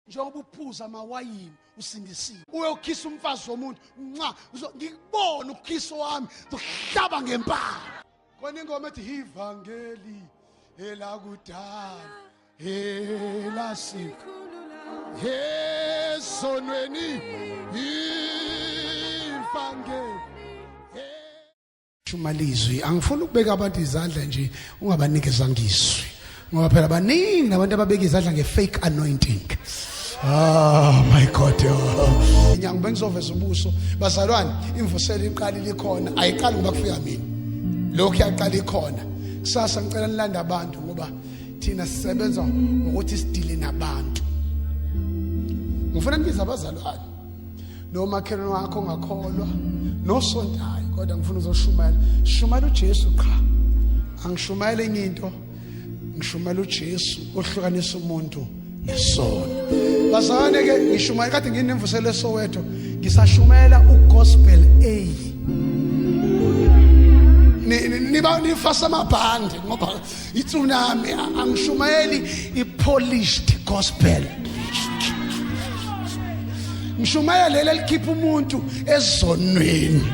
Njengoba uphuza amawayini usindisiwe, uyokhisa umfazi womuntu nxa ngikubona ukukhiso wami ngizokuhlaba ngempama. Khona ingoma ethi ivangeli elakudala elasiko esonweni ivangeli Shuma lizwi, angifuni ukubeka abantu izandla nje ungabanikeza ngizwi, ngoba phela baningi nabantu ababeka izandla nge-fake anointing. Oh my God. Oh. Inyanga bengizoveza ubuso. Bazalwane, imvuselo iqalile ikhona, ayiqali ngoba kufika mina. Lokhu yaqala ikhona. Kusasa ngicela nilande abantu ngoba thina sisebenza ngokuthi sidile nabantu. Ngifuna nibize abazalwane. Nomakhelwane wakho ongakholwa nosontayo, kodwa ngifuna uzoshumayela. Shumayela uJesu qha. Angishumayele enye into. Ngishumayela uJesu ohlukanisa umuntu nesono. Bazalwane ke ngishumayela kade nginemvuselo eSoweto, ngisashumayela ugospel A. Niba nifasa amabhande ngoba itsunami, angishumayeli ipolished gospel. Ngishumayela leli elikhipha umuntu ezonweni.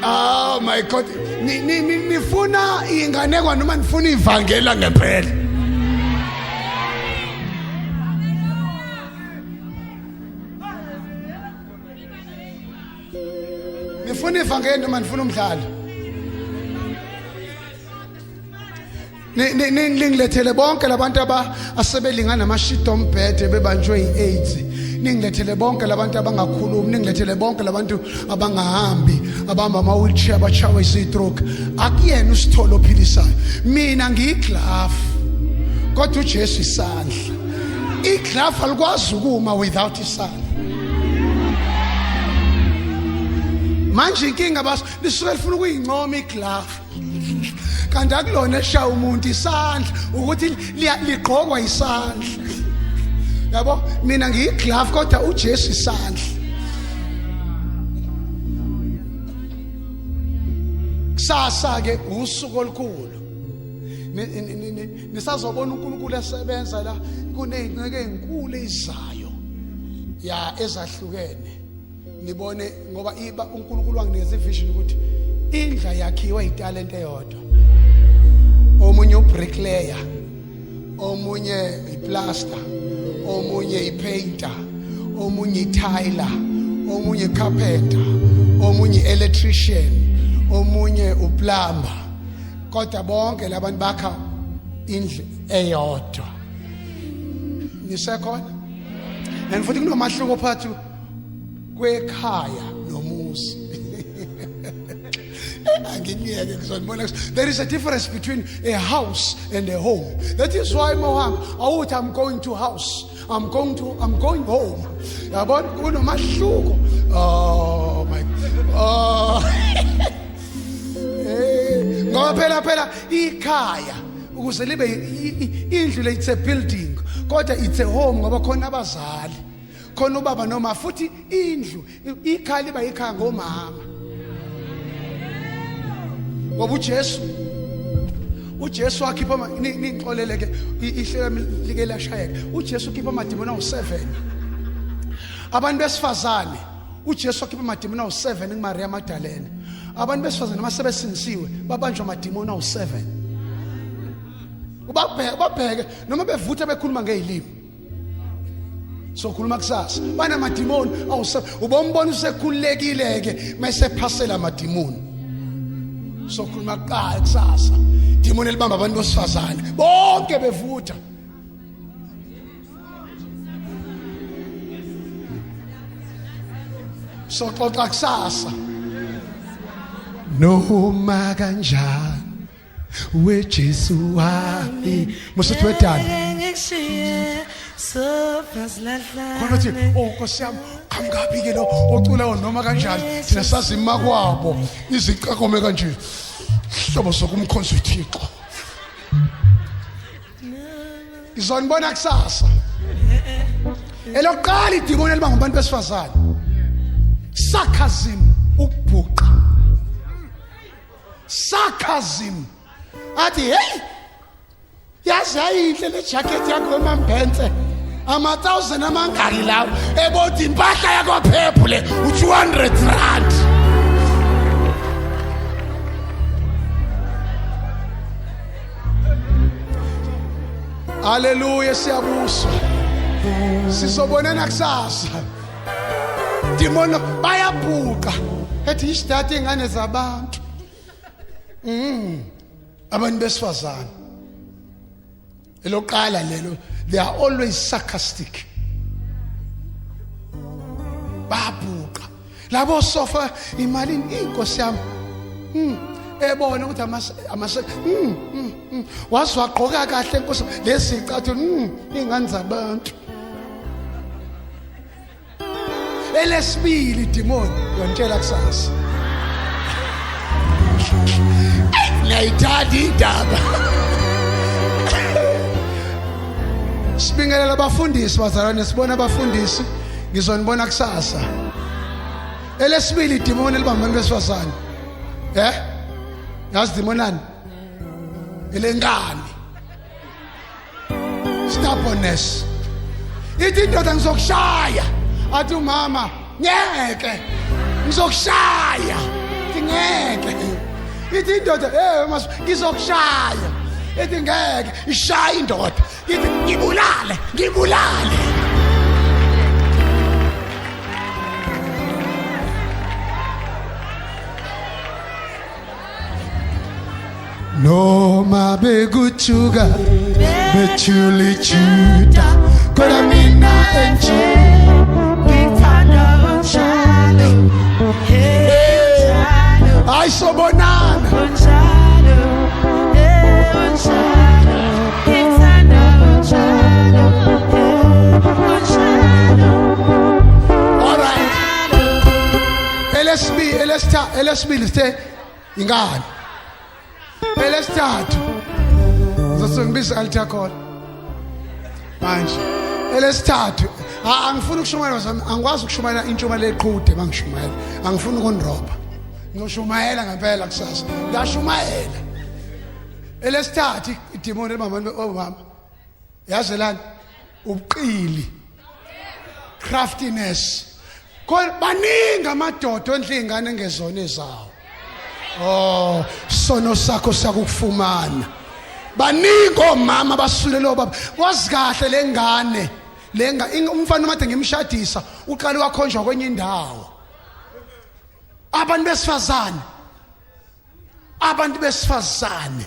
Oh my God, nifuna inganekwa noma nifuna ivangela ngempela? Nifuna ivangeli noma nifuna umdlalo? Ningilethele bonke labantu asebelingana namashidi ombhede bebanjwe i-AIDS. Ningilethele bonke labantu abangakhulumi, ningilethele bonke labantu abangahambi, abahamba ama-wheelchair, abatshawe istroke. Akuyena usitholo ophilisayo. Mina ngiyiglafu, kodwa uJesu isandla. Iglafu alikwazi ukuma without isandla. Manje inkinga bas lisuke lifuna ukuyincoma iglafu, kanti akulona eshaya umuntu isandla, ukuthi ligqokwa isandla. Yabo, mina ngiyiglove kodwa uJesu isandla. Kusasa ke usuku olukhulu, nisazobona uNkulunkulu esebenza la. Kuney'nceke ey'nkulu ezizayo ya ezahlukene, nibone ngoba iba uNkulunkulu wanginikeza ivision ukuthi indlu yakhiwe italent eyodwa. Omunye ubricklayer, omunye iplaster, omunye ipainter, omunye itiler, omunye icarpenter, omunye electrician, omunye uplumber, kodwa bonke labantu bakha indlu eyodwa. Nisekhona? And futhi kunomahluko phakathi kwekhaya nomuzi. Angingiyeke, ngizonibona. There is a difference between a house and a home. That is why mawuhamba awuthi I'm going to house, I'm going home. Yabona, kunomahluko. Oh my, oh. Eh, ngoba phela ikhaya ukuze libe indlu le, it's a building, kodwa it's a home ngoba khona abazali, khona ubaba noma futhi indlu. Ikhaya liba ikhaya ngomama, ngoba uJesu wakhipha, ningixolele ke, ihlelo like lashayeka. uJesu ukhipha amadimoni awu7 abantu besifazane. uJesu wakhipha amadimoni awu7 kuMaria Magdalena. Abantu besifazane masebesindisiwe babanjwa amadimoni awu7. Ubabheke, babheke noma bevutha bekhuluma ngezilimi. Sokhuluma kusasa. Banamadimoni awu7. Ubombona usekhululekile ke mayesephasela amadimoni. Sokhuluma kuqala kusasa. Dimoni elibamba abantu besifazane bonke bevutha. Soxoxa kusasa. Noma kanjani weJesu wami musuthi wedala khona uthi, oh Nkosi yami, qhamukapi ke lo ocula noma kanjani? Thina sazi ima kwabo izicakome kanje hlobo sokumkhonza uThixo. Ngizonibona kusasa. Elokuqala idimoni eliba ngabantu besifazane, sarcasm, ukubhuqa, sarcasm. Athi, hey, yazi yayinhle le jacket yakho emambhense. Ama-thousand amangaki lawo ebothi impahla yakwaphephu le u-200 rand. Haleluya, siyabuswa. Sizobonana kusasa. Dimono bayabhuqa. Ethi isidata ingane zabantu. Abantu besifazane. Eloqala lelo, they are always sarcastic. Babhuqa. Labo sofa imalini inkosi yami. Ebona ukuthi amase waze wagqoka kahle inkosi lezi icathulo ingane zabantu. Elesibili demon yontshela kusasa. Ngiyayithanda indaba. Sibingelela abafundisi bazalwane, sibona abafundisi, ngizonibona kusasa. Elesibili demon elibamba abantu besifazane. Yazi demonani? Elenkani. Stubbornness. Ithi indoda ngizokushaya. Athi umama ngeke. Ngizokushaya. Ithi ngeke. Ithi indoda hey mas ngizokushaya. Ithi ngeke. Ishaya indoda. Ithi ngibulale, ngibulale. Noma bekuthuka bethule Juda kodwa mina enje ngithanda unjalo, hey unjalo, hayi sobonana unjalo, hey unjalo, ngithanda unjalo, hey unjalo. All right. Elesibili, elesithathu, elesibili sithe ingane. Elesithathu ngizosengibiza altar call manje. Elesithathu angifuni ukushumayela bazalwane, angikwazi ukushumayela intshumayelo eqhude mangishumayela, angifuni ukunirobha, ngizoshumayela ngempela kusasa, ngiyashumayela. Elesithathu idimoni elibamba omama, yazelani ubuqili, craftiness. Baningi amadoda ondla ingane ngezona ezawo. Oh, sono sakho sakufumana. Baningi omama basulele obaba. Wazi kahle lengane, lenga umfana umade ngimshadisa, uqale wakhonjwa kwenye indawo. Abantu besifazane. Abantu besifazane.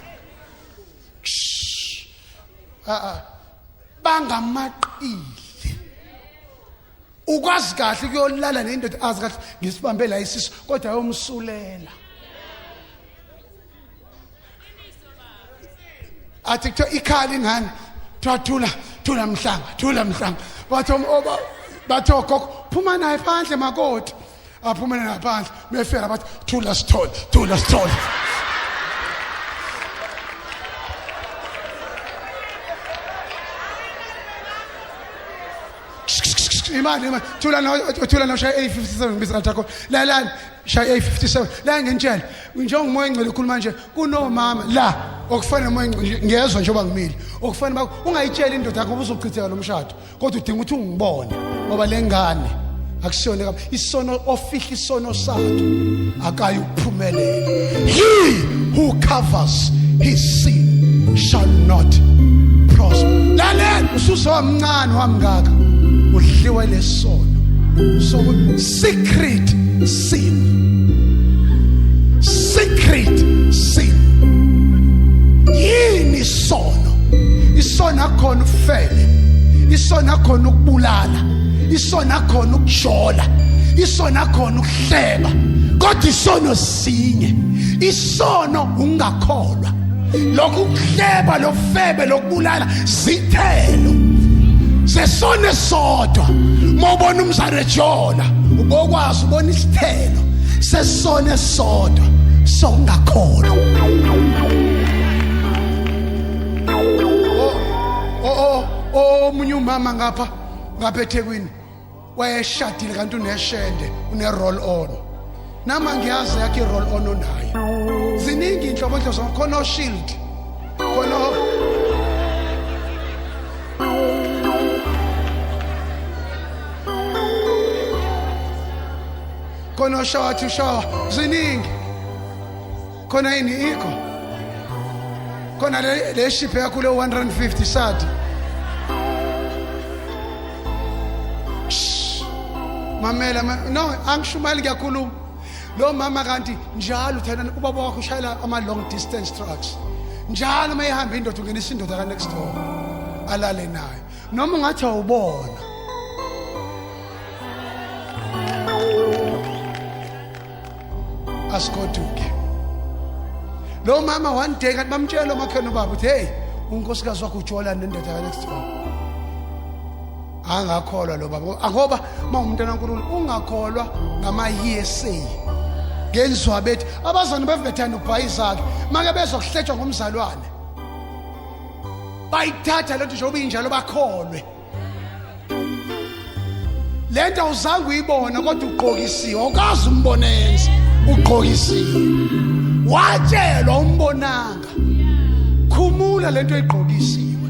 Bangamaqili. Ukwazi kahle kuyolala nendoda azi kahle ngisibambe la isisu kodwa ayomsulela. Athi kuthiwa ikhala ingane, kuthiwa thula, thula mhlanga, thula mhlanga. Bathi bathi ogogo phuma naye phandle makoti. Aphumele naye phandle, befika bathi thula sithole, thula sithole. Imali, imali. Thula no, thula no, shaya A57 ngibiza altar call. La la shaya A57. La ngintshela. Njengoba umoya ongcwele ukhuluma nje kunomama la okufanele umoya ongcwele ngiyezwa njengoba ngimile. Okufanele ungayitsheli indoda yakho uzochitheka lo mshado. Kodwa udinga ukuthi ungibone ngoba lengane akusiyona kabi. Isono ofihla isono sakhe akayi ukuphumelela. He who covers his sin shall not prosper. Lalela ususomncane wamngaka udliwe lesono. So secret sin. Secret sin. Yini isono? Isono akhona ukufele. Isono akhona ukubulala. Isono akhona ukujola. Isono akhona ukuhleba. Kodwa isono sinye. Isono ungakholwa. Lokhu kuhleba, lokufebe, lokubulala zithelo sesono sodwa. Mawubona umzane ejola, ubokwazi ubona isithelo sesono sodwa sokungakholwa. Omunye umama ngapha ngapha eThekwini wayeshadile kanti uneshende, une roll on. Nama ngiyazi yakhe roll on onayo. Ziningi inhlobo nhlobo, khona shield, khona Khona oshawa to shower, ziningi. Khona yini ikho? Khona le ship yakho le 150 sadi. Mamela, no, angishumayeli ngiyakhuluma. Lo mama kanti njalo uthena ubaba wakho ushayela ama long distance trucks. Njalo uma ihamba indoda ungenisa indoda ka next door. Alale nayo. Noma ungathi awubona. Asigoduke. Lo mama one day kanti bamtshela umakhona ubaba uthi hey unkosikazi wakho ujola nendoda ka next door. Angakholwa lo baba ngoba uma umntana kaNkulunkulu ungakholwa ngama hearsay. Ngenzwa bethi abazalwane bevethanda ukubhayizake make bezwa kuhletshwa ngomzalwane. Bayithatha lento njengoba injalo bakholwe. Lento awuzange uyibona kodwa ugqokisiwe awukazi umbone yenza ugqokisiwe watshelwa umbonanga khumula lento oyigqokisiwe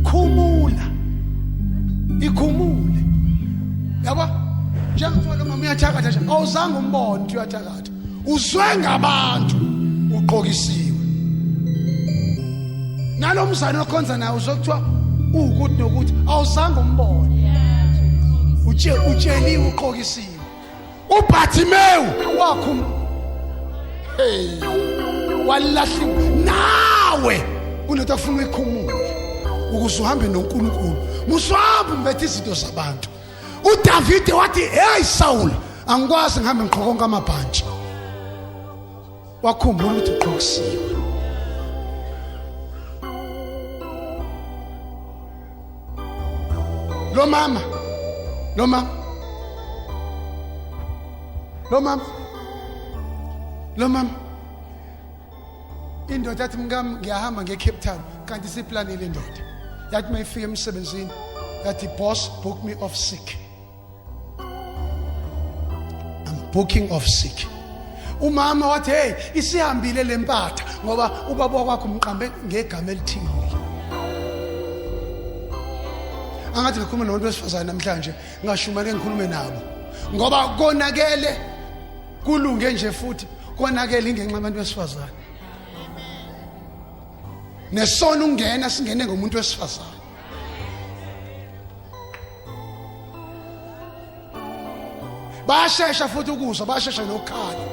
khumula ikhumule yabo njengothiwa lo mama uyathakatha nje awuzange umbone ukuthi uyathakatha uzwe ngabantu ugqokisiwe nalo mzane okhonza naye uzokuthiwa uwukuthi nokuthi awuzange umbone utsheliwe uqokisiwe uBartimewu wakhum hey walahliwe nawe kunento afuna uyikhumule ukuze uhambe noNkulunkulu musuhambe umbethe izinto zabantu uDavide wathi hey Saul angikwazi ngihambe ngiqhokonke amabhantshi wakhumbula ukuthi uqhokisiwe lo mama lo mama lo mama lo mama indoda yathi mkami ngiyahamba nge-Cape Town kanti siplanile indoda yathi uma ifika emsebenzini yathi boss book me off sick I'm booking off sick umama wathi hey isihambile lempatha ngoba ubaba wakho umqambe ngegama elithile angathi ngikhuluma nomuntu wesifazane namhlanje ngashumane ngikhulume nabo ngoba konakele kulunge nje futhi konakele ingenxa abantu besifazane nesono ungena singene ngomuntu wesifazane bayashesha futhi ukuzwa bayashesha nokukhala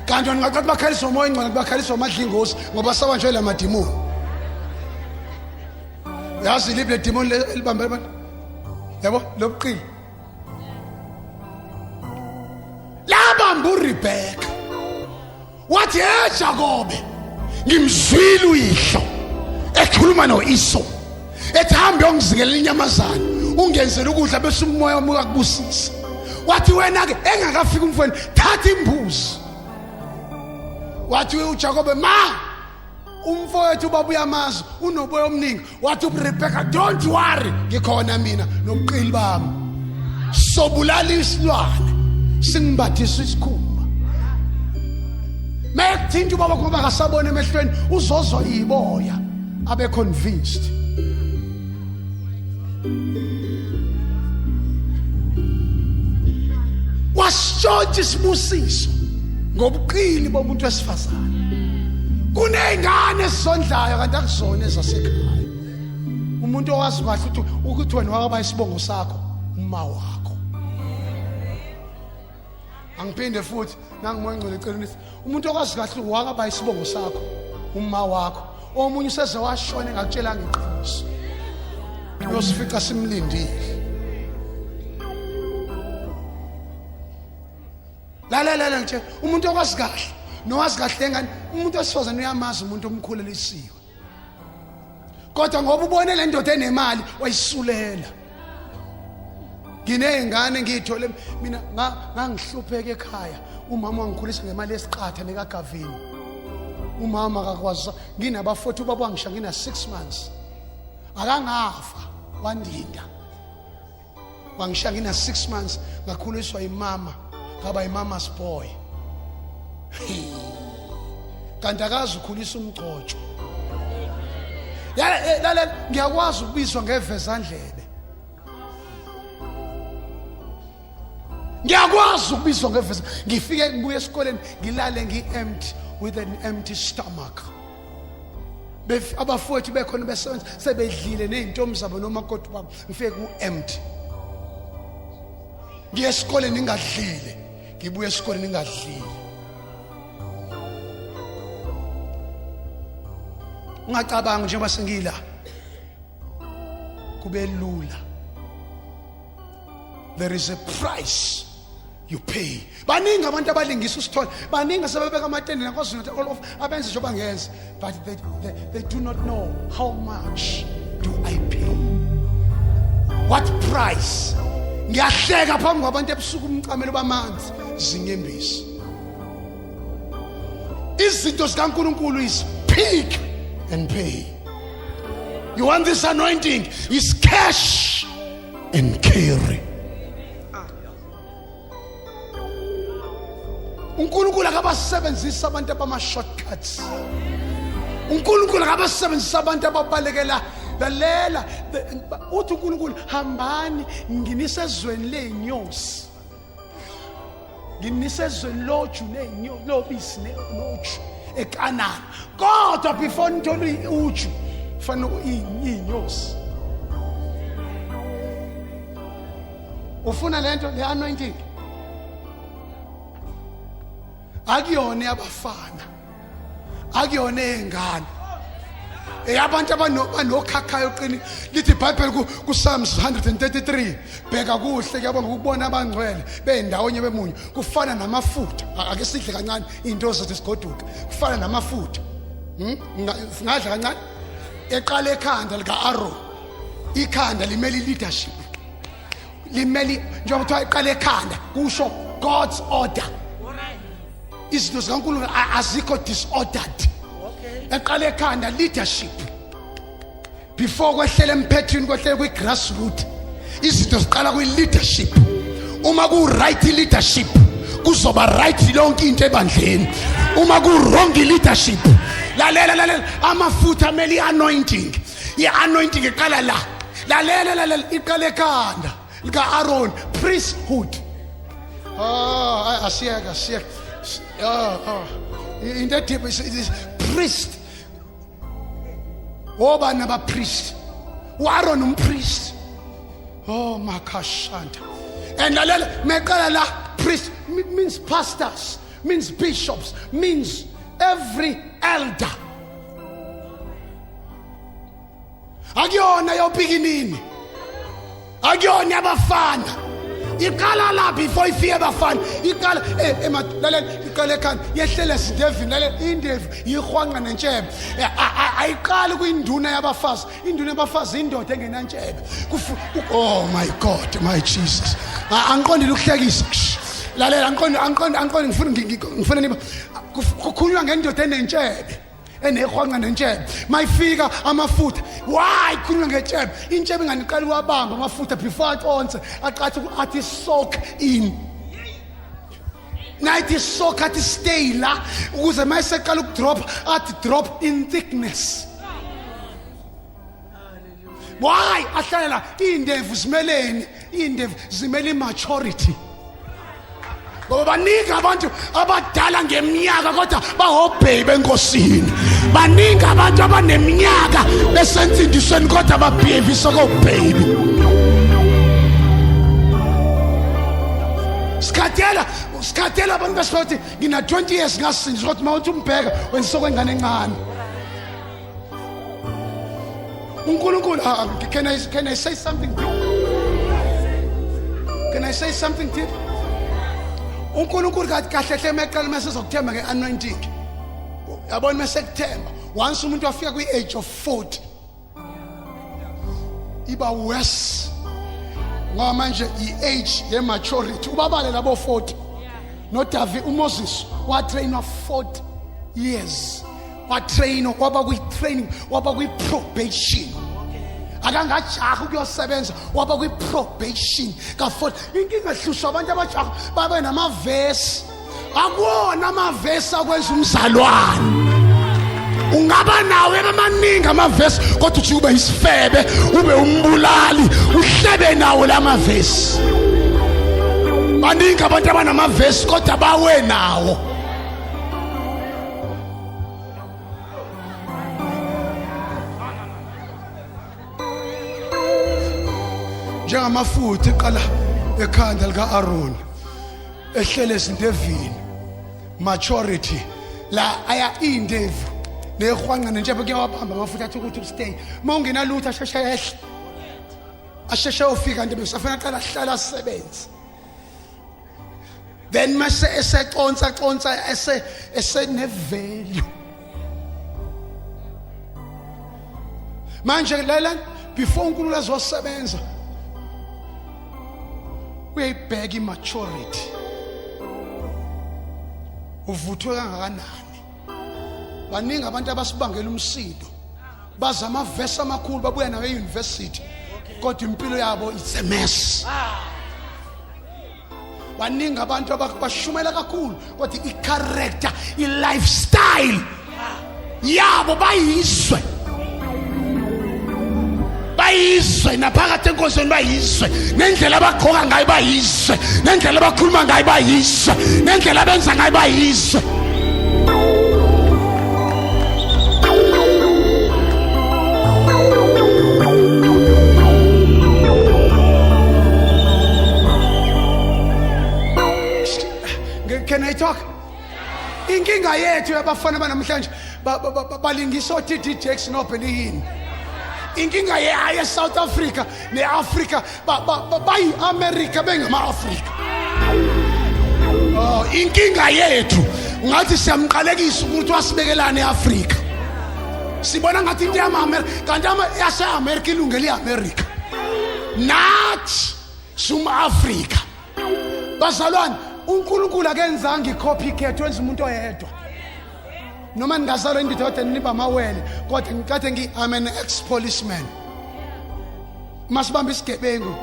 kanti wena ungaqathi bakhaliswa umoya ingcwele bakhaliswa amadlingozi ngoba sabanjwe la madimoni yazi liphi le demoni elibambe abantu yabo lobuqili labamba uRebecca wathi hey Jakobe ngimzwile uyihlo ekhuluma noIsau ethi hambe uyongizingela inyamazana ungenzele ukudla bese umoya wami uyakubusisa wathi wena ke engakafika umfweni thatha imbuzi wathi uJakobe ma umfowethu ubaba uyamazi unoboya omningi wathi uRebecca don't worry ngikhona mina nobuqili bami sobulala isilwane singimbathisa isikhumba mekuthinta ubaba ngoba akasabona emehlweni uzozwa iboya abe convinced wasitshontsha isibusiso ngobuqili bomuntu wesifazane kuney'ngane esizondlayo kanti akuzona ezasekhaya umuntu owazi kahle ukuthi ukuthi wena wakaba isibongo sakho uma wakho angiphinde futhi nangumoya ngcwele eceleni umuntu okwazi kahle wakaba isibongo sakho uma wakho omunye useze washona engakutshelanga iqiniso uyosifica simlindile lalela nje umuntu okwazi kahle nowazi kahle engane umuntu wesifazane uyamazi umuntu omkhulelisiwe kodwa ngoba ubone le ndoda enemali wayisulela nginey'ngane ngiyithole mina ngangihlupheka ekhaya umama wangikhulisa ngemali yesiqatha nekagavini umama akakwazi nginabafowethu ubaba wangisha ngina-six months akangafa wandinda wangisha ngina-six months ngakhuliswa imama ngaba imama's boy kanti akazi ukhulisa umgcotsho lalela ngiyakwazi ukubizwa ngevezandlebe. Ngiyakwazi ukubizwa ngevesi. Ngifike ngibuye esikoleni ngilale ngi-empty with an empty stomach. Abafowethu bekhona besebenza sebedlile nezintombi zabo nomakoti babo, ngifike ku-empty. Ngiye esikoleni ngingadlile, ngibuye esikoleni ngingadlile. Ungacabangi njengoba sengila kube lula. There is a price you pay. Baningi abantu abalingisa usithole, baningi asebebeka amatende naKwaZulu all of abenze njengoba ngenza, but they do not know how much do I pay, what price. Ngiyahleka phambi kwabantu ebusuku, umcamelo bamanzi zinyembezi. Izinto zikaNkulunkulu is pick and pay. You want this anointing is cash and carry. uNkulunkulu akabasebenzisa abantu abama shortcuts. uNkulunkulu akabasebenzisa abantu ababalekela. Lalela, uthi uNkulunkulu, hambani nginisezweni ley'nyosi, nginisezweni loju ney'nyosi, lobisi noju eKanani, kodwa before nithole uju fanele iy'nyosi. Ufuna lento le anointing akuyona yabafana, akuyona eyengane, eyabantu abanokhakhayo oqini. Lithi iBhayibheli ku-Psalms 133, bheka kuhle kuyabonga ukubona abangcwele beyindawonye bemunye, kufana namafutha. Ake sidle kancane into zethu sigoduke. Kufana namafutha, Singadla kancane eqala ekhanda lika-Aaron. Ikhanda limele i-leadership, limele, njengoba kuthiwa iqala ekhanda, kusho God's order. Izinto zikaNkulunkulu azikho disordered. Eqala ekhanda, leadership, before kwehlela emphethweni, kwehlele kwi-grassroot. Izinto ziqala kwi-leadership. Uma ku-right leadership, kuzoba right yonke into ebandleni. Uma ku-wrong leadership, lalela, lalela, amafutha amele i-anointing. I-anointing iqala la. Lalela, lalela, iqala ekhanda lika-Aaron, priesthood. Ah, asiyeke, asiyeke. Ah, ah. Into edeep is priest. Obani abapriest? U-Aaron umpriest. Oh, makashanta. And lalela, meqala la, priest means pastors, means bishops, means every elder. Akuyona yopikinini, akuyona yabafana. Iqala la before ifike abafana. Iqala lalela, iqala ekhanda, yehlele esindevini. Lalela, indevu yihwanqa nentshebe. Ayiqali kwinduna yabafazi. Induna yabafazi indoda engenantshebe. Oh my God, my Jesus. Angiqondile ukuhlekisa. Lalela, angiqondi, angiqondi, angiqondi, ngifuna ngifuna niba kukhulunywa ngendoda enentshebe, enehwanqa nentshebe. Mayifika amafutha, why khulunywa ngentshebe? Intshebe inganiqala iwabamba amafutha before aconse, aqathi athi soak in, nayithi soak, athi stay la, ukuze mayiseqala ukudrop, athi drop in thickness. Why ahlale la? Iy'ndevu zimeleni? Iy'ndevu zimele i-maturity, ngoba baningi abantu abadala ngeminyaka kodwa bahobheyi enkosini. Baningi abantu abaneminyaka besensindisweni kodwa babehave kobheyi. Sikhathela, sikhathela abantu besithi ngina 20 years ngasindiswa, kodwa uma uthi umbheka wenza sokwengane encane. uNkulunkulu, can I say something deep? Can I say something deep? uNkulunkulu kathi kahle hle meqala mase sizokuthemba ngeanointing, yabona, mase kuthemba once umuntu wafika kwi age of 40, iba worse, ngoba manje i-age ye-maturity. Ubabale labo 40 noDavid, uMoses watrainwa 40 years, watrainwa, waba kwi-training, waba kwi-probation, akangajahi ukuyosebenza, waba kwi-probation ka-40. Inkinga hlushwa abantu abajaha babe namavesi. Akuwona amavesi akwenza umzalwane. Ungaba nawo amaningi amavesi, kodwa uthi ube isifebe, ube umbulali, uhlebe nawo lamavesi. Baningi abantu abanamavesi kodwa bawe nawo. Njengamafutha eqala ekhanda lika-Aaron ehlele ezintevini, maturity la aya indevu nehwanqa nentshebe kuyawabamba amafutha athi ukuthi stay uma ungenalutho asheshe ehle asheshe ofika nje besafuna aqala ahlala asebenze then mase eseconsa consa ese esenevalue. Manje lela before uNkulunkulu azosebenza uyayibheka imaturity, uvuthwe kangakanani. Baningi abantu abasibangela umsindo, baza amavesi amakhulu babuya nawo e-university, kodwa impilo yabo it's a mess. Baningi abantu abashumela kakhulu, kodwa i-character, i-lifestyle yabo bayizwe, bayizwe naphakathi enkonzweni, bayizwe nendlela abagqoka ngayo, bayizwe nendlela abakhuluma ngayo, bayizwe nendlela abenza ngayo, bayizwe. Can I talk? Inkinga yethu yabafana banamhlanje balingisa o-TD Jakes noBenny Hinn. Inkinga yaye South Africa ne-Africa bayi-America bengama-Afrika. Oh, inkinga yethu ngathi siyamqalekisa ukuthi wasibekelana e-Afrika. Sibona ngathi into yama-Amerika, kanti yase-Amerika ilungele i-Amerika. Nathi suma-Afrika. Bazalwane, uNkulunkulu akenzanga i-copycat, wenza umuntu oyedwa. Noma ningazalwa indoda kodwa niba amawele, kodwa ngikade ngi I'm an ex policeman. Masibamba isigebengu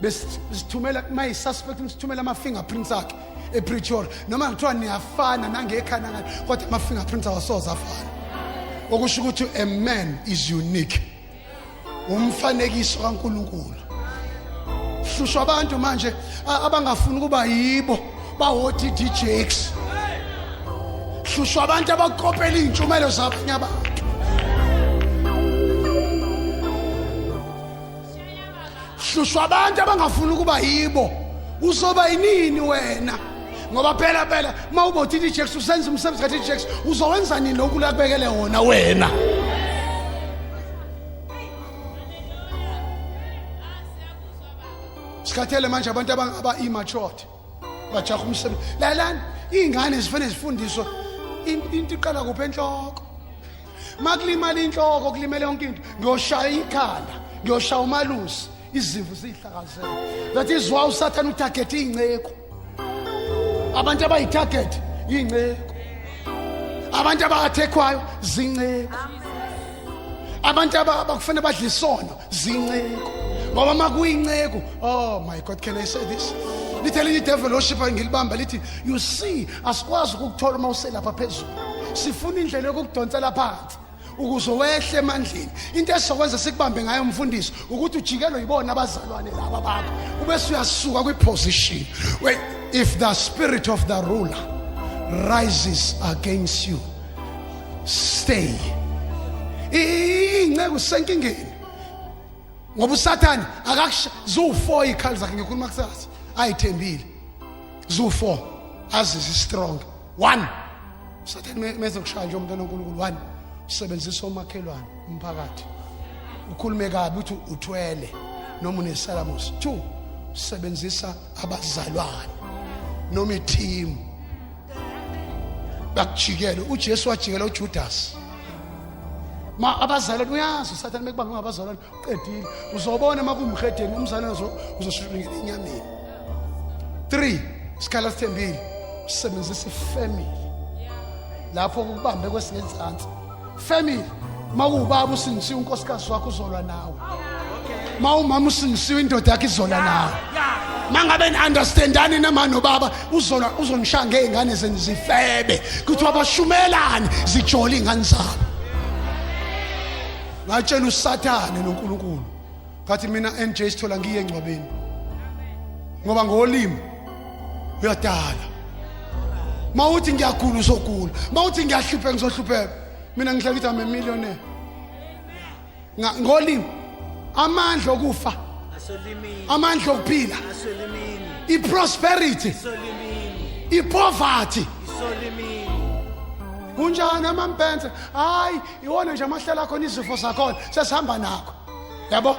besithumela mayi suspect sithumela ama fingerprints akhe ePretoria, noma kuthiwa niyafana nangekhanda ngani, kodwa ama fingerprints awasoze afana. Okusho ukuthi a man is unique. Umfanekiso kaNkulunkulu. Hlushwa abantu manje abangafuni ukuba yibo bawothi DJs. Hlushwa abantu abakopela izintshumayelo zabanye abantu. Hlushwa abantu abangafuni ukuba yibo. Uzoba yinini wena? Ngoba phela phela uma uba uTD Jakes usenza umsebenzi kaTD Jakes, uzowenza nini lokhu lakubekele wona wena? Sikhathele manje abantu aba immature bajaha umsebenzi. Lalani, iy'ngane zifanele zifundiswe into iqala kuphi enhloko. Makulimala inhloko kulimele yonke into. Ngiyoshaya ikhanda, ngiyoshaya umalusi, izimvu ziyihlakazela. That is why uSathane utarget iy'nceku. Abantu abayi-target iy'nceku, abantu abathekwayo zinceku, abantu abakufanele badle isono zinceku. Ngoba uma kuyinceku, oh my God, can I say this? Lithi elinye idevil worship ngilibamba lithi, you see, asikwazi ukukuthola uma uselapha phezulu, sifuna indlela yokukudonsela phansi ukuze wehle emandleni. Into esizokwenza sikubambe ngayo mfundisi ukuthi ujikelwe yibona abazalwane laba bakho, ubese uyasuka kwiposition. Wait, if the spirit of the ruler rises against you, stay. Iy'nceku zisenkingeni ngoba uSathane akakusha ziwu-4 iy'khali zakhe, ngikhuluma kusasa ayithembile ziwu-4 azizi strong. One, uSathane meze kushaya nje umntwana kaNkulunkulu. One, usebenzisa omakhelwane, umphakathi, ukhulume kabi uthi uthwele noma unesalamusi. Two, usebenzisa abazalwane noma i-team bakujikele. uJesu wajikela uJudas. Ma abazalwane, uyazi uSathane mekubanga ngabazalwane uqedile. Uzobona makumhedeni umzalwane uzoshulungela enyameni. 3, isikhala sithembile usebenzisa ifamily lapho ukubambe kwesingenzansi family. Makuwubaba usindisiwe unkosikazi wakho uzolwa nawe, ma umama usindisiwe indoda yakhe izolwa nawe, mangabe ni-understandani nama nobaba uzolwa, uzonishaya ngey'ngane zenu zifebe, kuthiwa bashumelani zijole iy'ngane zabo. Ngatshela uSathane noNkulunkulu ngathi mina NJ sithola ngiye engcwabeni ngoba ngolimi Uyadala. Mawuthi ngiyagula uzogula. Mawuthi ngiyahlupheka ngizohlupheka. Mina ngihlala ngithi I'm a millionaire. Ngolimi amandla okufa. Amandla okuphila. I-prosperity. I-poverty. Unjani amampense? Hayi, iwona nje amahlelo akhona izifo zakhona sesihamba nakho. Yabo?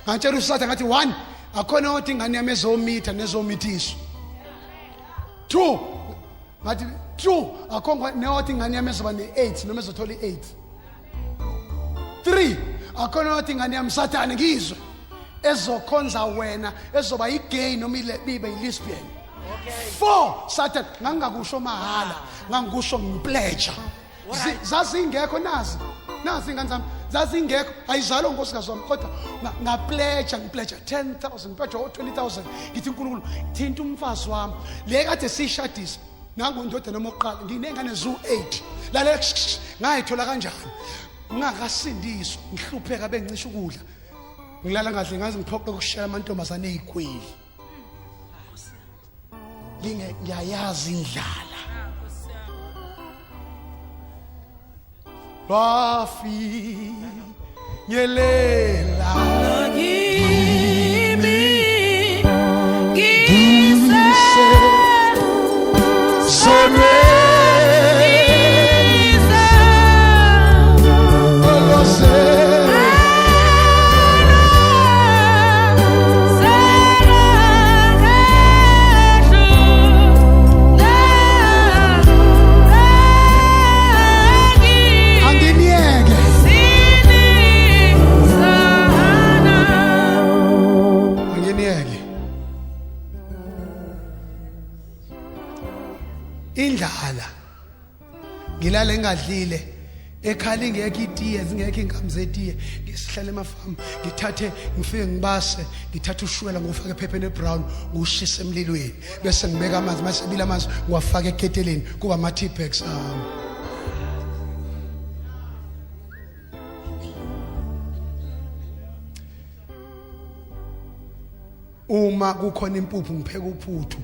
Ngantshela usatha ngathi one akhona othi ingane yami ezomitha nezomithiswa. Two ngathi two akho neothi ingane yami ezoba ne-AIDS noma ezothola i-AIDS. Three akhona othi ingane yami sathane ngizwe ezokhonza wena ezoba i-gay noma ibe i-lesbian. Four sathane ngangingakusho mahhala ngangikusho ngipledge. Zazingekho nazi nazi ingane zami zazingekho ayizalwa unkosikazi wami kodwa ngapledge ngipledge 10000 ngipledge 20000 ngithi uNkulunkulu thinta umfazi wami le kade sishadisa nangu indodana omokuqala nginengane zu-8 lalela ngayithola kanjani ngingakasindiswa ngihlupheka bengicisha ukudla ngilala ngadle ngaze ngiphoqe ukushela amantombazane ezikweli nginge ngiyayazi indlala lwafinyelela Kimi ngise Anginiyeke anginiyeke indlala ngilale ngingadlile ekhala ingekho itiye zingekho ingami zetiye ngisihlale emafamu ngithathe ngifike ngibase ngithathe ushukela ngiwufake ephepheni ebrown ngiwushise emlilweni bese ngibeka amanzi mase ebila amanzi ngiwafake eketeleni kuba ama-tea bags ami uma kukhona impuphu ngipheka uphuthu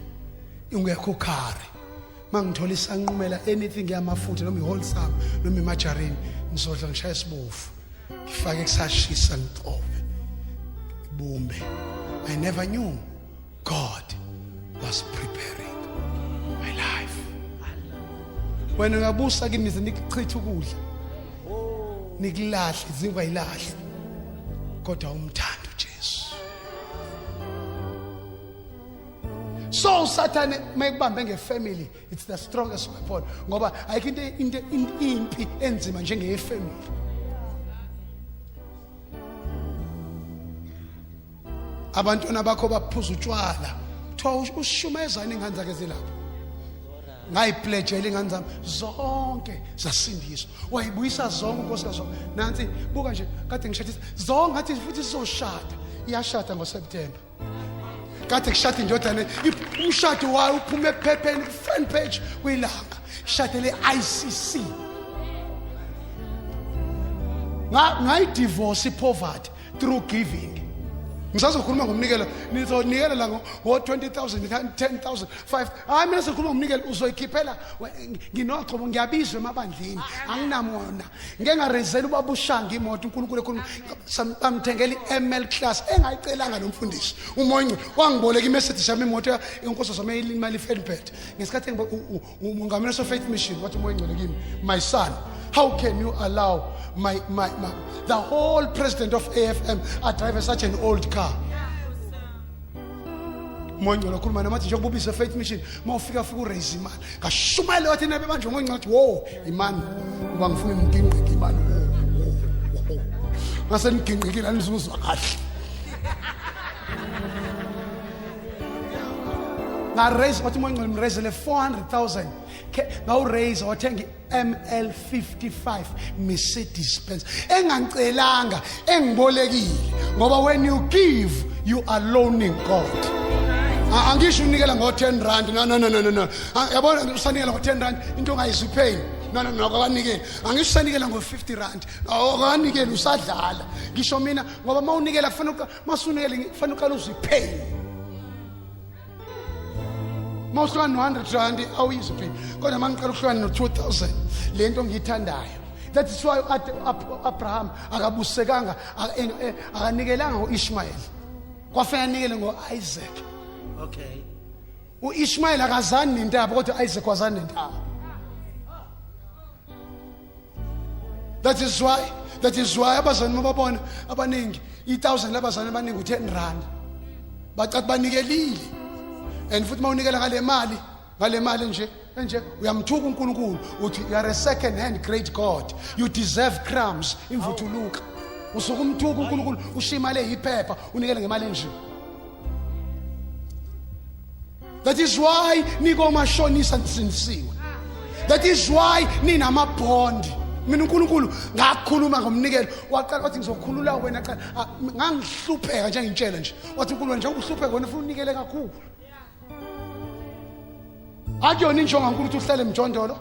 ingekho ukhari mangithola isanqumela anything yamafutha noma iwholesome noma imargarine ngizodla ngishaya isibovu ngifake kusashisa ngixove bumbe. I never knew God was preparing my life. Wena uyabusa kimi nize nikuchithe ukudla nikulahle izinkwa yilahle kodwa umthando uJesu. So usathane mayekubambe ngefamily it's the strongest weapon ngoba ayikho into into impi enzima njengeyefamily. Abantwana bakho baphuza utshwala kuthiwa ushumayezana ingane zakhe zilapha ngayipledgela ingane zami zonke zasindiswa wayibuyisa zonke unkosikazi wami nansi buka nje kade ngishadisa zonke ngathi futhi sizoshada iyashada ngoSeptember kade kushada indodana umshado wayo uphume ephepheni front page kwilanga shadele ICC ngayidivorce ipoverty through giving. Ngisazokhuluma ngomnikelo nizonikela la ngo-20000 10000 5 hayi mina sikhuluma ngomnikelo uzoyikhiphela nginogcobo ngiyabizwa emabandleni anginamona ngike ngarezela ubaba ushanga imoto uNkulunkulu ekhuluma bamthengela i-ML class engayicelanga lo mfundisi umoya ongcwele wangiboleka iMercedes yami imoto inkosi zami imali Felbert ngesikhathi umongameli so faith mission wathi umoya ongcwele kimi my son how can you allow my, my, my the whole president of AFM a drive such an old car? Umoya ongcwele okhuluma noma athi njengoba ubize faith mission uma ufika fika uraise imali ngashumayela wathi nabe manje umoya ongcwele wathi wo imani uba ngifuna ngiginqike imani wo ngase ngiginqikile anizuzwa kahle ngaraise wathi umoya ongcwele mraisele 400,000 ngawuraise wathenga i-ML 55 Mercedes Benz engangicelanga engibolekile ngoba when you give you are loaning God. Angisho unikela ngo 10 rand no no no no no. Yabona usanikela ngo 10 rand into ongayizwa ipain. No, no, no, akanikeli. Angisho usanikela ngo-50 rand. Akanikeli, usadlala. Ngisho mina, ngoba uma unikela kufanele, masunikele kufanele uqale uzwe ipain. Uma uhlukana no-100 rand awuyizwe ipain, kodwa uma ngiqala ukuhlukana no-2000, le nto ngiyithandayo. That is why Abraham akabusekanga, akanikelanga ngo-Ishmael, kwafanele anikele ngo-Isaac. Okay. U-Ishmael akazani nentaba, kodwa u-Isaac wazani nentaba. That is why abazali mababona abaningi i-1000 labazali abaningi u-10 rand, bacathi banikelile. And futhi mawunikela ngale mali, ngale mali nje enje, uyamthuka uNkulunkulu, uthi you are a second hand great God, you deserve crumbs, imvuthuluka. Usuke umthuka uNkulunkulu, ushiya imali eyiphepha, unikele ngemali enje. That is why nikomashonisa nisindisiwe. That is why ninamabhondi. Mina uNkulunkulu ngakhuluma ngomnikelo, waqala wathi ngizokhulula wena. Cha, ngangihlupheka nje, ngitshela nje, wathi uNkulunkulu, njengoba uhlupheka wena ufuna unikele kakhulu. Akuyona injongo kaNkulunkulu ukuthi uhlale emjondolo.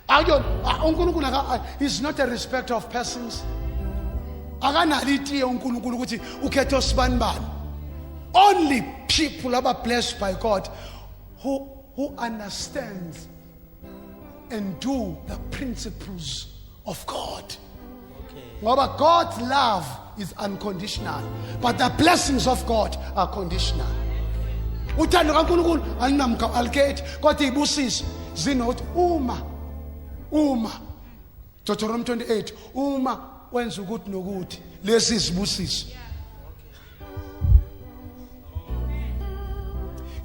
Akuyona. UNkulunkulu is not a respecter of persons. Akanalo itiye uNkulunkulu ukuthi ukhethe osibani bani. Only people who are blessed by God who understands and do the principles of God. Ngoba God's love is unconditional, but the blessings of God are conditional. Uthando kaNkulunkulu alinamkha, alikhethi, kodwa izibusiso zinokuthi uma Deuteronomy 28, uma wenza ukuthi nokuthi, lesi isibusiso.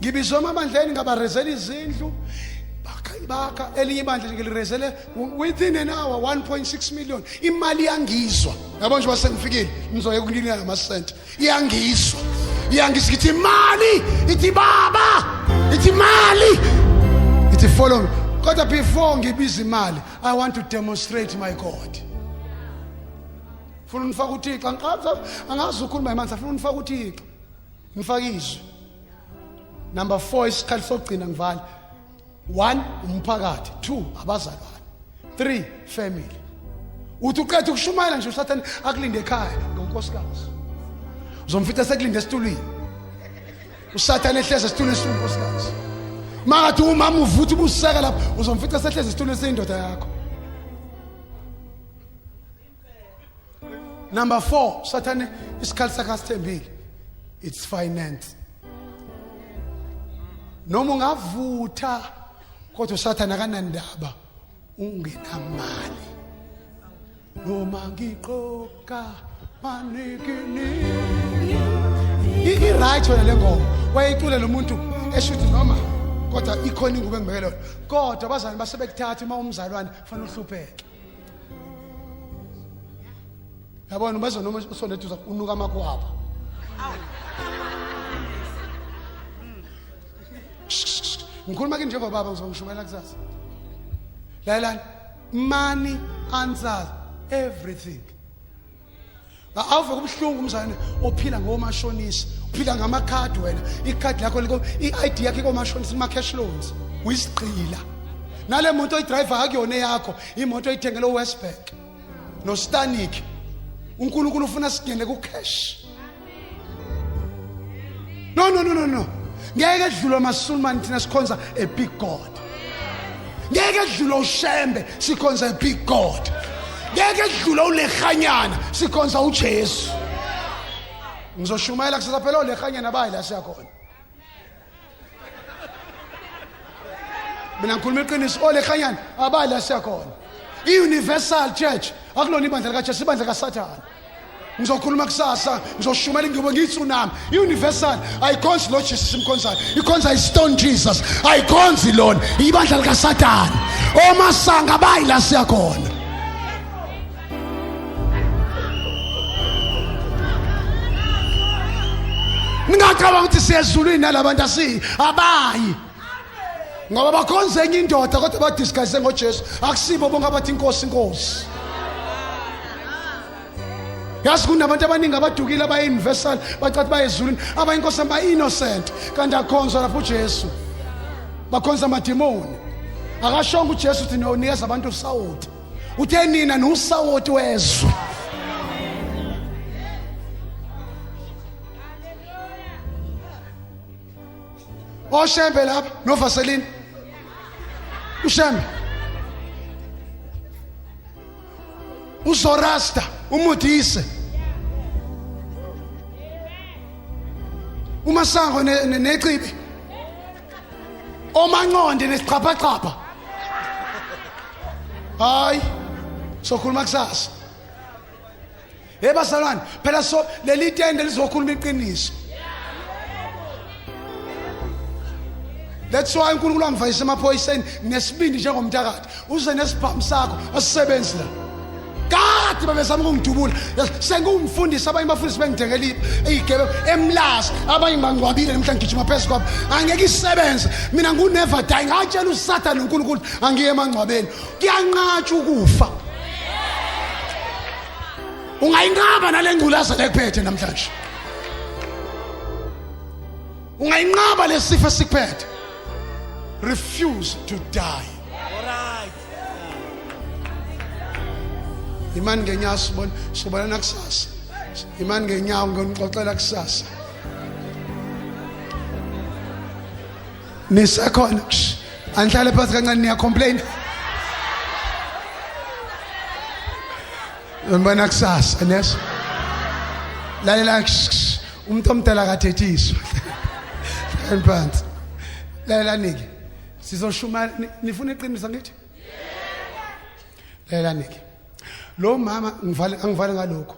Ngibizwe emabandleni, ngabarezela izindlu, bakha elinye ibandla nje ngilirezele within an hour 1.6 million. Imali iyangizwa, yabo, nje basengifikile, ngizoyeka ukulinika ngamasenti. Iyangizwa, iyangizwa, ithi imali, ithi baba, ithi imali, ithi follow me. Kodwa before ngibiza imali, I want to demonstrate my God. Funa unifaka uThixo, angiqazi, angazi ukhuluma manje, afuna unifaka uThixo, ngifaka izwi. Number 4, isikhali sokugcina, ngivala. 1, umphakathi. 2, abazalwane. 3, family. Uthi uqeda ukushumayela nje, usathane akulinde ekhaya ngonkosikazi. Uzomfica sekulinde esitulwini usathane, ehleze esitulwini esiwunkosikazi. Makathi umama uvutha ubuseka lapho, uzomfica sehleze esitulwini esiyindoda yakho. Number 4, sathane isikhali sakhe asithembile, it's finance. Noma ungavutha, kodwa usathane akanandaba ungenamali. Noma ngiqoka manikini, i-right wena le ngoma wayeyicule lo muntu, esho ukuthi noma kodwa ikhona ingubo engibekele yona. Kodwa abazalwane basebekuthatha, uma umzalwane kufanele uhlupheke, yabona, ubezwa noma usonde eduze unuka amakwaba. Ngikhuluma kini njengobaba, ngizongishumayela kusasa. Lalelani, money answers everything. Awuve kubuhlungu umzalwane ophila ngomashonisa, uphila ngamakhadi wena, ikhadi lakho liko, i-ID yakho ikomashonisa, kuma-cash loans, uyisigqila. Nale moto oyidrayiva akuyona eyakho, imoto oyithengele uWestbank noStanik. UNkulunkulu ufuna singene ku-cash. No, no, no, no, no, ngeke edlulwe amasulumane, thina sikhonza a big God. Ngeke edlulwe uShembe, sikhonza a big God. Ngeke edlulwe ulehanyana, sikhonza uJesu. Ngizoshumayela kusasa. Phela olehanyana bayi la siyakhona. Mina ngikhuluma iqiniso, olehanyana abayi la siyakhona. I-Universal Church akulona ibandla likaJesu, ibandla likaSathane. Ngizokhuluma kusasa, ngizoshumayela ingubo ngiyitsunami. I-Universal ayikhonzi lo Jesus simkhonzayo, ikhonza i-stone Jesus, ayikhonzi lona, ibandla likaSathane. Omasanga bayi la siyakhona. Ningacabanga ukuthi siyezulwini nalabantu, asiyi, abayi, ngoba bakhonza enye indoda kodwa badisguise ngoJesu. Akusibo bonke abathi inkosi, inkosi. Yazi kunabantu abaningi abadukile abayi-universal, bacathi baye ezulwini, abayinkosi, ba-innocent, kanti akhonzwa lapho uJesu, bakhonza amadimoni. Akashongo uJesu uthi nonikeza abantu usawoti. Uthe nina niwusawoti wezwe. Oshembe lapha noVaseline. Ushembe. Uzorasta umudise. Umasango necibi. Omanqonde nesiqhaphaqhapha. Hayi. Sokhuluma kusasa. Hey bazalwane, phela so leli tende lizokhuluma iqiniso. That's why uNkulunkulu angivayisa emaphoyiseni nesibindi njengomthakathi. Uze nesibhamu sakho asisebenzi la. Kade babezama ukungidubula. Sengumfundisi abanye bafundisi bengidengela igebe emlazi abanye bangcwabile namhla ngigijima phezu kwabo. Angeke isebenze. Mina ngu never die. Ngatshela uSathane uNkulunkulu angiye emangcwabeni. Kuyanqatshwa ukufa. Ungayinqaba nalengculaza lekuphethe namhlanje. Ungayinqaba lesifo esikuphethe. Refuse to die. Alright. Imani ngenyawo sibona sobonana kusasa. Imani ngenyawo ngonixoxela kusasa. Nisekhona. Andihlale phansi kancane niya complain. Ngibona kusasa neso. Lalela umuntu omdala akathethiswa. Hlalani phansi. Lalelani-ke. Sizoshuma nifuna iqiniso ngithi? Lalelani-ke. Lo mama ngivale angivale ngalokho.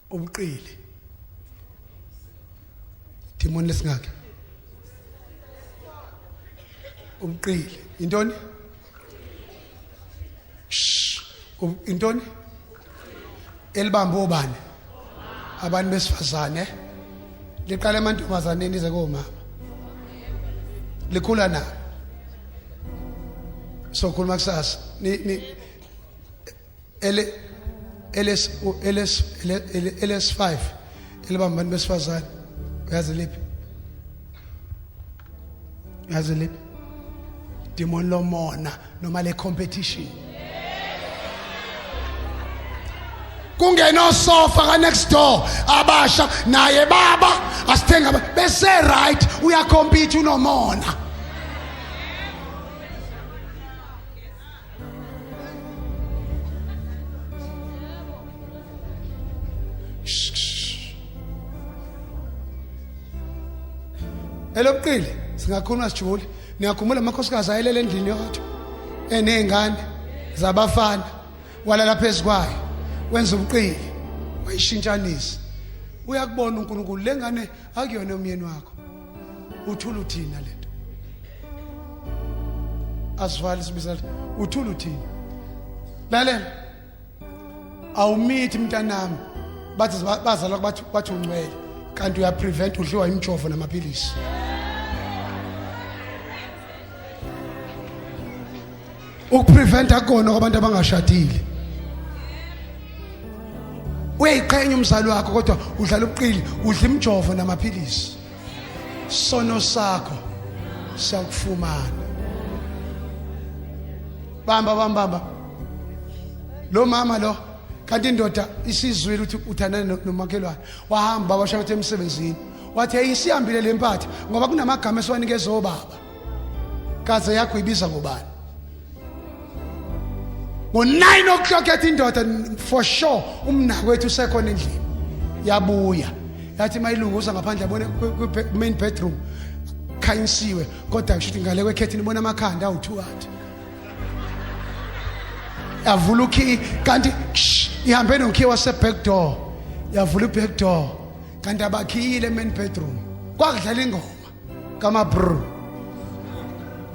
Ubuqili. Demon lesingaki? Ubuqili. Intoni? Shh. Intoni? Elibamba obani? Abantu besifazane. Liqala emantombazaneni ize komama. Likhula na. Sokhuluma kusasa. Ni ni L LS LS LS5 elibamba abantu besifazane. Uyazi liphi? Uyazi liphi? Demon lomona noma le competition. Kungenosofa ka next door abasha naye baba asithenga bese right uyacompete unomona. Elobuqili singakhuluma sijule niyakhumbula amakhosikazi ayelele endlini yodwa eney'ngane zabafana walala phezu kwayo wenza ubuqili wayishintshanisa uyakubona uNkulunkulu le ngane akuyona umyeni wakho uthula uthina lento asivali sibiza uthula uthina lalela awumithi mntanami bathi bazalwa bathi bathi ungcwele kanti uyaprevent udliwa imijovo namaphilisi ukuprevent akona kwabantu abangashadile uyayiqhenya umzali wakho kodwa udlala ubuqili udla imijovo namaphilisi sono sakho siyakufumana bamba bamba bamba lo mama lo kanti indoda isizwile ukuthi uthandana nomakhelwane wahamba washaya ukuthi emsebenzini wathi hey isihambile le mpatha ngoba kunamagama esiwanikeza obaba kaze yakho ibiza ngobani ngo-9 o'clock yathi indoda for sure umnakwethu usekhona endlini yabuya yathi mayilunguza ngaphandle yabona main bedroom khanyisiwe kodwa kusho ukuthi ngale kwekhethini ibona amakhanda awu-two athi yavula ukhiyi kanti ihambe nokhiye wase-back door yavula i-back door kanti abakhiyile emain bedroom kwakudlala ingoma kamabru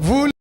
vula.